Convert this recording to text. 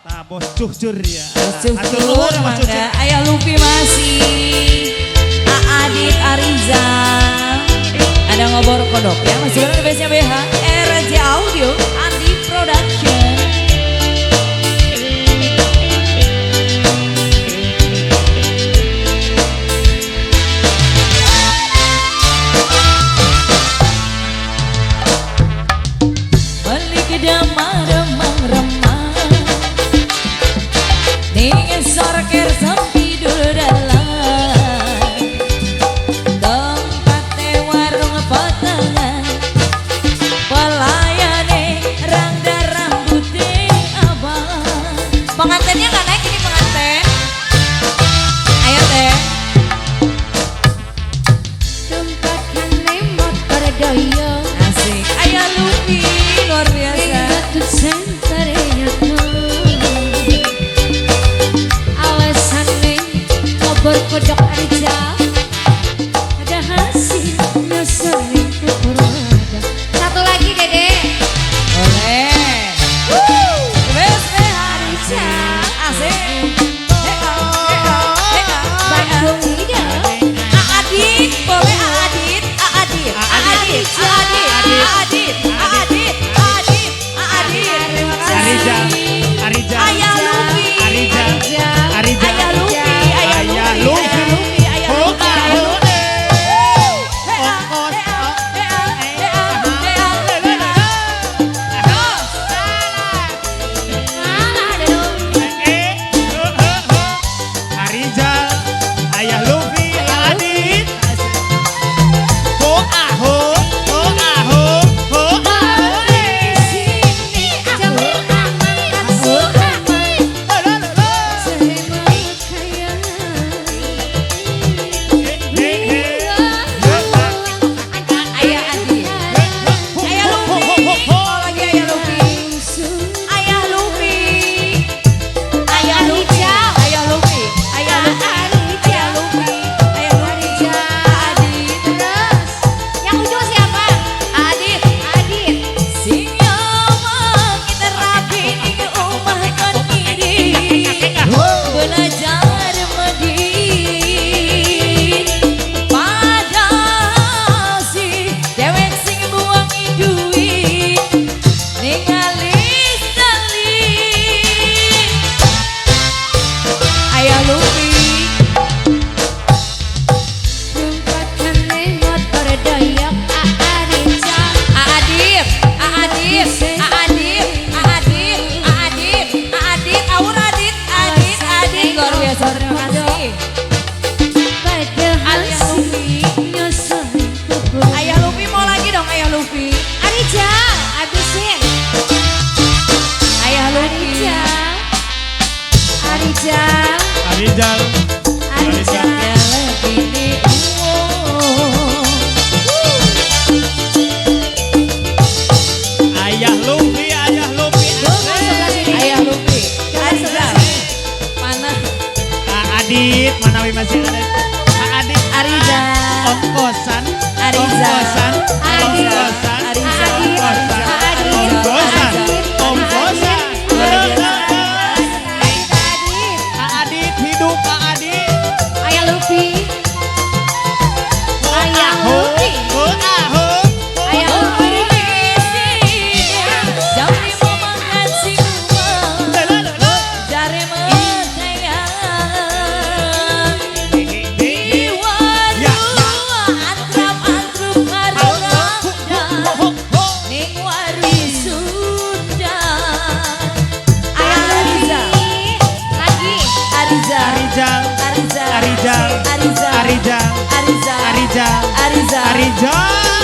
Nah, bos cucur ya. Bos cucur, mangga. Ayah Lupi masih. Adit Ariza. Ada ngobor kodok ya. Masih bareng base-nya BH RJ Audio Andi Production. Pengantinnya nggak naik ini pengantin. Ayo teh. Tumpakane motor doyo. Asik. Ayo Lupi luar biasa. Alasane ngobor kodok aja. Ada hasil nyusul ke Purworejo. Satu lagi Dede. Boleh. Bandung Ida. Adit, boleh Adit, Adit, Adit, Adit, Adit, Adit, Adit, Adit. Terima kasih. Arija, Ayah Lupi, Arija, Arija, Ayah Lupi, Ayah Lupi, Ayah Lupi, Ayah Lupi, Ayah Lupi. Ayah Lupi, Adit, ho aho, ho aho, ho aho. Ayah Adit, Ayah Lupi, oh lagi Ayah Lupi, Ayah Lupi, Ayah Lupi, Ayah Lupi, Ayah Lupi, Ayah Lupi, Ayah Lupi, Adit, Terus yang ujung siapa? Adit, Adit. Sing nyawang kita rapi ning omah kon iri, belajar medit. Padahal si dewek sing buangi duit ningali salin. Ayah Lupi, Tumpakane motor doyok Arija. Adit, Adit, Adit, Adit, Adit, Adit, Aur Adit, Adit, Adit, luar biasa, terima kasih. Pada Ayah Lupi, nyusul ke Purworejo. Ayah Lupi mau lagi dong Ayah Lupi. Arija, habisin. Ayah Lupi. Arija. Arija. Arijal, Arija. Ayah Lupi, Ayah Lupi, Sebelah sini. Ayah Lupi, Ariza, mana? Kak Adit, manawi masih ada. Kak Adit, Ariza, ongkosan, Ariza, ongkosan, Adit, ongkosan, Ariza, Adit, ongkosan, Adit, ongkosan, Adit, ongkosan. Adit, Adit. Kak Adit hidup Kak Adit. Ayah Lupi. Ayah Lupi. Ho aho, Ayah Lupi. Ayah Lupi. Lagi. Ariza, Arijal, Ariza, Arijal, Ariza, Arijal, Ariza, Arijal, Ariza, Arijal.